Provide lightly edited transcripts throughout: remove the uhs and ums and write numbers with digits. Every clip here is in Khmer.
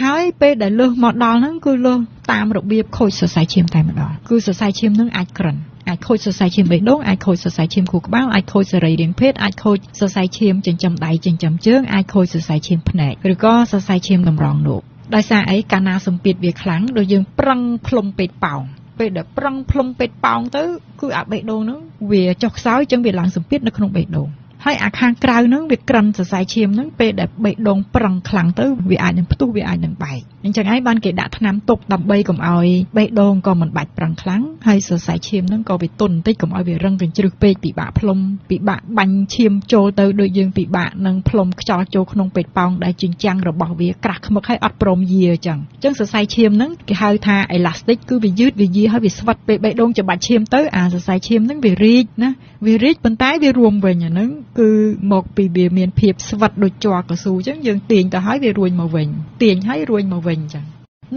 ហើយពេលដែលលើសមកដល់ហ្នឹងគឺលើសតាមរបៀបខូចសរសៃឈាមតែម្ដងគឺសរសៃឈាមហ្នឹងអាចក្រិនអាចខូចសរសៃឈាមបេះដូងអាចខូចសរសៃឈាមខួរក្បាលអាចខូចសរីរាង្គភេទអាចខូចសរសៃឈាមចិញ្ចឹមដៃចិញ្ចឹមជើងអាចខូចសរសៃឈាមភ្នែកឬក៏សរសៃឈាមតម្រងនោមដោយសារអីកាលណាសម្ពាធវាខ្លាំងដូចយើងប្រឹងផ្លុំពេកប៉ោងពេលដែលប្រឹងផ្លុំពេកប៉ោងទៅគឺអាបេះដូងហ្នឹងវាចុះខ្សោយចឹងវាឡើងសម្ពាធនៅក្នុងបេះដូងហើយអាខាងក្រៅហ្នឹងវាក្រិនសរសៃឈាមហ្នឹងពេលដែលបេះដូងប្រឹងខ្លាំងទៅវាអាចនឹងផ្ទុះវាអាចនឹងបែកអញ្ចឹងឯងបានគេដាក់ថ្នាំទប់ដើម្បីកុំឲ្យបេះដូងក៏មិនបាច់ប្រឹងខ្លាំងហើយសរសៃឈាមហ្នឹងក៏វាទន់បន្តិចកុំឲ្យវារឹងកញ្ជ្រឹះពេកពិបាកផ្លុំពិបាកបាញ់ឈាមចូលទៅដូចយើងពិបាកនឹងផ្លុំខ្យល់ចូលក្នុងពេកប៉ោងដែលជញ្ជាំងរបស់វាក្រាស់ខ្មឹកហើយអត់ព្រមយាអញ្ចឹងអញ្ចឹងសរសៃឈាមហ្នឹងគេហៅថា elastic គឺវាយឺតវាយាហើយវាស្វិតពេលបេះដូងច្បាច់ឈាមទៅអាសរសៃឈាមហ្នឹងវារីកណាវារីកប៉ុន្តែវារួមវិញអាហ្នឹងគឺមកពីវាមានភាពស្វិតដូចជ័រកស៊ូអញ្ចឹងយើងទាញទៅហើយវារួញមកវិញទាញហើយរួញមកវិញអញ្ចឹង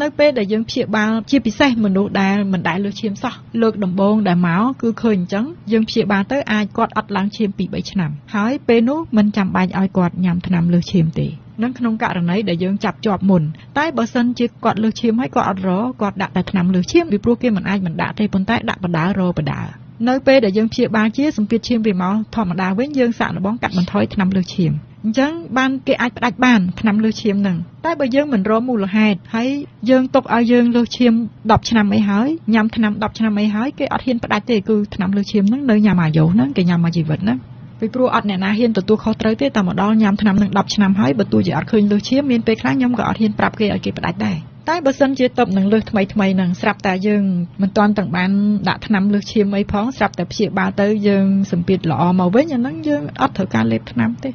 នៅពេលដែលយើងព្យាបាលជាពិសេសមនុស្សដែលមិនដែលលើសឈាមសោះលើកដំបូងដែលមកគឺឃើញអញ្ចឹងយើងព្យាបាលទៅអាចគាត់អត់ឡើងឈាម 2-3 ឆ្នាំហើយពេលនោះមិនចាំបាច់ឲ្យគាត់ញ៉ាំថ្នាំលើសឈាមទេនឹងក្នុងករណីដែលយើងចាប់ជាប់មុនតែបើសិនជាគាត់លើសឈាមហើយគាត់អត់រគាត់ដាក់តែថ្នាំលើសឈាមពីព្រោះគេមិនអាចមិនដាក់ទេប៉ុន្តែដាក់បដារបដានៅពេលដែលយើងព្យាបាលជាសម្ពាធឈាមវាមកធម្មតាវិញយើងសាកល្បងកាត់បន្ថយថ្នាំលើសឈាមអញ្ចឹងបានគេអាចផ្ដាច់បានថ្នាំលើសឈាមហ្នឹងតែបើយើងមិនរកមូលហេតុហើយយើងទុកឲ្យយើងលើសឈាម10ឆ្នាំអីហើយញ៉ាំថ្នាំ10ឆ្នាំអីហើយគេអត់ហ៊ានផ្ដាច់ទេគឺថ្នាំលើសឈាមហ្នឹងនៅញ៉ាំអាយុហ្នឹងគេញ៉ាំមួយជីវិតណាពីព្រោះអត់អ្នកណាហ៊ានទទួលខុសត្រូវទេតែមកដល់ញ៉ាំថ្នាំនឹង10ឆ្នាំហើយបើទោះជាអត់ឃើញលើសឈាមមានពេលខ្លះខ្ញុំក៏អត់ហ៊ានប្រាប់គេឲ្យគេផ្ដាច់ដែរតែបើសិនជាតបនឹងលើសថ្មីថ្មីហ្នឹងស្រាប់តែយើងមិនទាន់ទាំងបានដាក់ថ្នាំលើសឈាមអីផងស្រាប់តែព្យាបាលទៅយើងសម្ពាធល្អមកវិញអាហ្នឹងយើងអត់ត្រូវការលេបថ្នាំទេ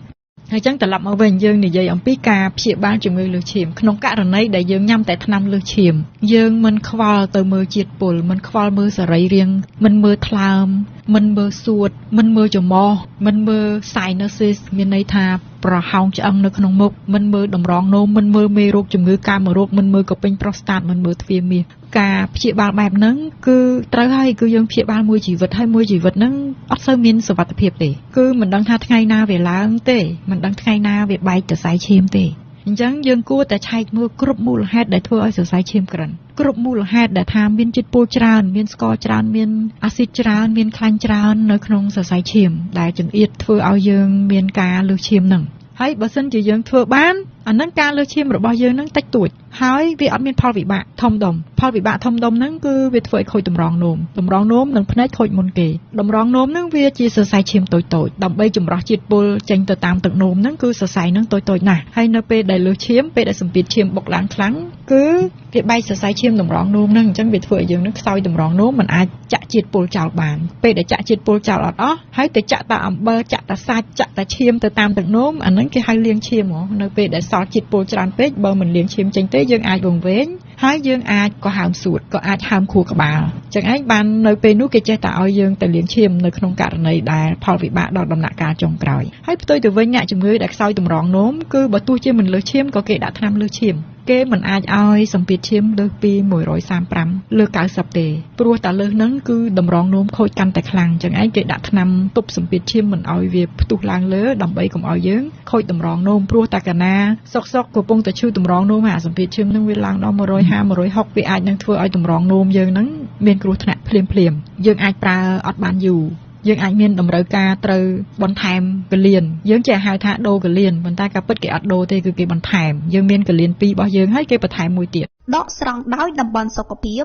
ហើយចឹងត្រឡប់មកវិញយើងនិយាយអំពីការព្យាបាលជំងឺលើសឈាមក្នុងករណីដែលយើងញ៉ាំតែថ្នាំលើសឈាមយើងមិនខ្វល់ទៅមើលជាតិពុលមិនខ្វល់មើលសរីរាង្គមិនមើលថ្លើមមិនមើលសួតមិនមើលច្រមុះមិនមើល sinuses មានន័យថាប្រហោងឆ្អឹងនៅក្នុងមុខមិនមើលតម្រងនោមមិនមើលមេរោគជំងឺកាមរោគមិនមើលកពេញប្រូស្តាតមិនមើលទ្វារមាសការព្យាបាលបែបហ្នឹងគឺត្រូវហើយគឺយើងព្យាបាលមួយជីវិតហើយមួយជីវិតហ្នឹងអត់សូវមានសុវត្ថិភាពទេគឺមិនដឹងថាថ្ងៃណាវាឡើងទេមិនដឹងថ្ងៃណាវាបែកសរសៃឈាមទេអញ្ចឹងយើងគួរតែឆែកមើលគ្រប់មូលហេតុដែលធ្វើឲ្យសរសៃឈាមក្រិនគ្រប់មូលហេតុដែលថាមានជាតិពុលច្រើនមានស្ករច្រើនមានអាស៊ីតច្រើនមានខ្លាញ់ច្រើននៅក្នុងសរសៃឈាមដែលចង្អៀតធ្វើឲ្យយើងមានការលើសឈាមហ្នឹងហើយបើសិនជាយើងធ្វើបានអាហ្នឹងការលើសឈាមរបស់យើងហ្នឹងតិចតួចហើយវាអត់មានផលវិបាកធំដុំផលវិបាកធំដុំហ្នឹងគឺវាធ្វើឲ្យខូចតម្រងនោមតម្រងនោមនិងភ្នែកខូចមុនគេតម្រងនោមហ្នឹងវាជាសរសៃឈាមតូចៗដើម្បីចម្រោះជាតិពុលចេញទៅតាមទឹកនោមហ្នឹងគឺសរសៃហ្នឹងតូចៗណាស់ហើយនៅពេលដែលលើសឈាមពេលដែលសម្ពាធឈាមបុកឡើងខ្លាំងគឺវាបែកសរសៃឈាមតម្រងនោមហ្នឹងអញ្ចឹងវាធ្វើឲ្យយើងហ្នឹងខ្សោយតម្រងនោមមិនអាចចាក់ជាតិពុលចោលបានពេលដែលចាក់ជាតិពុលចោលអត់អស់ហើយទៅចាក់តាអំបិលចាក់តាសាច់ចាក់តាឈាមទៅតាមទឹកនោមអាហ្នឹងគេហៅលាងឈាមហ្មងនៅពេលដែលសល់ជាតិពុលច្រើនពេកបើមិនលាងឈាមចេញទេយើងអាចវង្វេងហើយយើងអាចក៏ហើមសួតក៏អាចហើមខួរក្បាលចឹងឯងបាននៅពេលនោះគេចេះតែឲ្យយើងទៅលាងឈាមនៅក្នុងករណីដែលផលវិបាកដល់ដំណាក់កាលចុងក្រោយហើយផ្ទុយទៅវិញអ្នកជំងឺដែលខ្សោយតម្រងនោមគឺបើទោះជាមិនលើសឈាមក៏គេដាក់ថ្នាំលើសឈាមគេមិនអាចឲ្យសម្ពាធឈាមលើសពី135លើ90ទេព្រោះតែលើសហ្នឹងគឺតម្រងនោមខូចកាន់តែខ្លាំងចឹងឯងគេដាក់ថ្នាំទប់សម្ពាធឈាមមិនឲ្យវាផ្ទុះឡើងលើដើម្បីកុំឲ្យយើងខូចតម្រងនោមព្រោះតែកាលណាសុកកំពុងតែឈឺតម្រងនោមអាសម្ពាធឈាមហ្នឹងវាឡើងដល់150 160វាអាចនឹងធ្វើឲ្យតម្រងនោមយើងហ្នឹងមានគ្រោះថ្នាក់ភ្លាមៗយើងអាចប្រើអត់បានយូរយើងអាចមានតម្រូវការត្រូវបន្ថែមកលៀនយើងចេះហៅថាដូរកលៀនប៉ុន្តែការពិតគេអត់ដូរទេគឺគេបន្ថែមយើងមានកលៀន2របស់យើងហើយគេបន្ថែមមួយទៀតដកស្រង់ដោយតំបន់សុខភាព